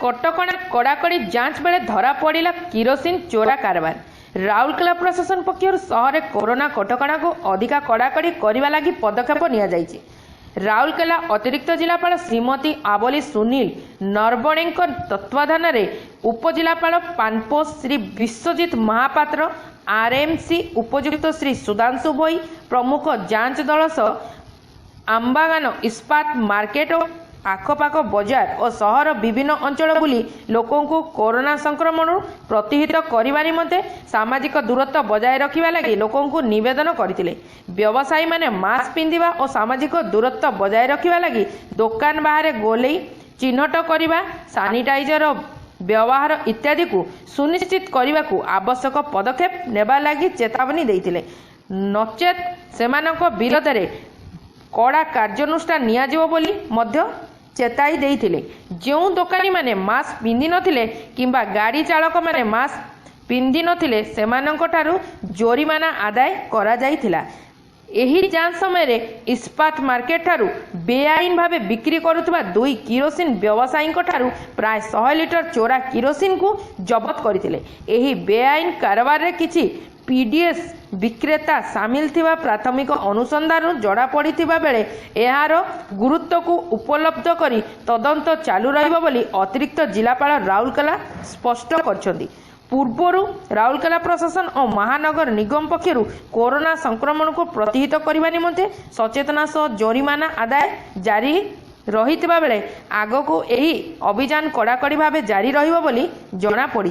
କଟକଣା କଡ଼ାକଡ଼ି ଯାଞ୍ଚ ବେଳେ ଧରାପଡ଼ିଲା କିରୋସିନ ଚୋରା କାରବାର। ରାଉରକେଲା ପ୍ରଶାସନ ପକ୍ଷରୁ ସହରରେ କରୋନା କଟକଣାକୁ ଅଧିକା କଡ଼ାକଡ଼ି କରିବା ଲାଗି ପଦକ୍ଷେପ ନିଆଯାଇଛି। ରାଉରକେଲା ଅତିରିକ୍ତ ଜିଲ୍ଲାପାଳ ଶ୍ରୀମତୀ ଆବଲି ସୁନୀଲ ନରବଣେଙ୍କ ତତ୍ତ୍ୱାବଧାନରେ ଉପଜିଲ୍ଲାପାଳ ପାନପୋଷ ଶ୍ରୀ ବିଶ୍ୱଜିତ ମହାପାତ୍ର, ଆର୍ଏମ୍ସି ଉପଯୁକ୍ତ ଶ୍ରୀ ସୁଧାଂଶୁ ଭୋଇ ପ୍ରମୁଖ ଯାଞ୍ଚ ଦଳ ସହ ଆମ୍ବାଗାନ ଇସ୍ପାତ ମାର୍କେଟ ଓ ଆଖପାଖ ବଜାର ଓ ସହର ବିଭିନ୍ନ ଅଞ୍ଚଳ ବୁଲି ଲୋକଙ୍କୁ କରୋନା ସଂକ୍ରମଣରୁ ପ୍ରତିହତ କରିବା ନିମନ୍ତେ ସାମାଜିକ ଦୂରତ୍ୱ ବଜାୟ ରଖିବା ଲାଗି ଲୋକଙ୍କୁ ନିବେଦନ କରିଥିଲେ। ବ୍ୟବସାୟୀମାନେ ମାସ୍କ ପିନ୍ଧିବା ଓ ସାମାଜିକ ଦୂରତ୍ୱ ବଜାୟ ରଖିବା ଲାଗି ଦୋକାନ ବାହାରେ ଗୋଲେଇ ଚିହ୍ନଟ କରିବା, ସାନିଟାଇଜର ବ୍ୟବହାର ଇତ୍ୟାଦିକୁ ସୁନିଶ୍ଚିତ କରିବାକୁ ଆବଶ୍ୟକ ପଦକ୍ଷେପ ନେବା ଲାଗି ଚେତାବନୀ ଦେଇଥିଲେ। ନଚେତ୍ ସେମାନଙ୍କ ବିରୋଧରେ କଡ଼ା କାର୍ଯ୍ୟାନୁଷ୍ଠାନ ନିଆଯିବ ବୋଲି ମଧ୍ୟ ଚେତାଇ ଦେଇଥିଲେ। ଯେଉଁ ଦୋକାନୀମାନେ ମାସ୍କ ପିନ୍ଧିନଥିଲେ କିମ୍ବା ଗାଡ଼ି ଚାଳକମାନେ ମାସ୍କ ପିନ୍ଧିନଥିଲେ, ସେମାନଙ୍କଠାରୁ ଜୋରିମାନା ଆଦାୟ କରାଯାଇଥିଲା। ଏହି ଯାଞ୍ଚ ସମୟରେ ଇସ୍ପାତ ମାର୍କେଟଠାରୁ ବେଆଇନ ଭାବେ ବିକ୍ରି କରୁଥିବା ଦୁଇ କିରୋସିନ ବ୍ୟବସାୟୀଙ୍କଠାରୁ ପ୍ରାୟ 100 ଲିଟର ଚୋରା କିରୋସିନକୁ ଜବତ କରିଥିଲେ। ଏହି ବେଆଇନ କାରବାରରେ କିଛି ପିଡିଏସ୍ ବିକ୍ରେତା ସାମିଲ ଥିବା ପ୍ରାଥମିକ ଅନୁସନ୍ଧାନରୁ ଜଣାପଡ଼ିଥିବା ବେଳେ ଏହାର ଗୁରୁତ୍ୱକୁ ଉପଲବ୍ଧ କରି ତଦନ୍ତ ଚାଲୁ ରହିବ ବୋଲି ଅତିରିକ୍ତ ଜିଲ୍ଲାପାଳ ରାଉରକେଲା ସ୍ପଷ୍ଟ କରିଛନ୍ତି। ପୂର୍ବରୁ ରାଉରକେଲା ପ୍ରଶାସନ ଓ ମହାନଗର ନିଗମ ପକ୍ଷରୁ କରୋନା ସଂକ୍ରମଣକୁ ପ୍ରତିହତ କରିବା ନିମନ୍ତେ ସଚେତନା ସହ ଜରିମାନା ଆଦାୟ ଜାରି ରହିଥିବା ବେଳେ ଆଗକୁ ଏହି ଅଭିଯାନ କଡ଼ାକଡ଼ି ଭାବେ ଜାରି ରହିବ ବୋଲି ଜଣାପଡ଼ିଛି।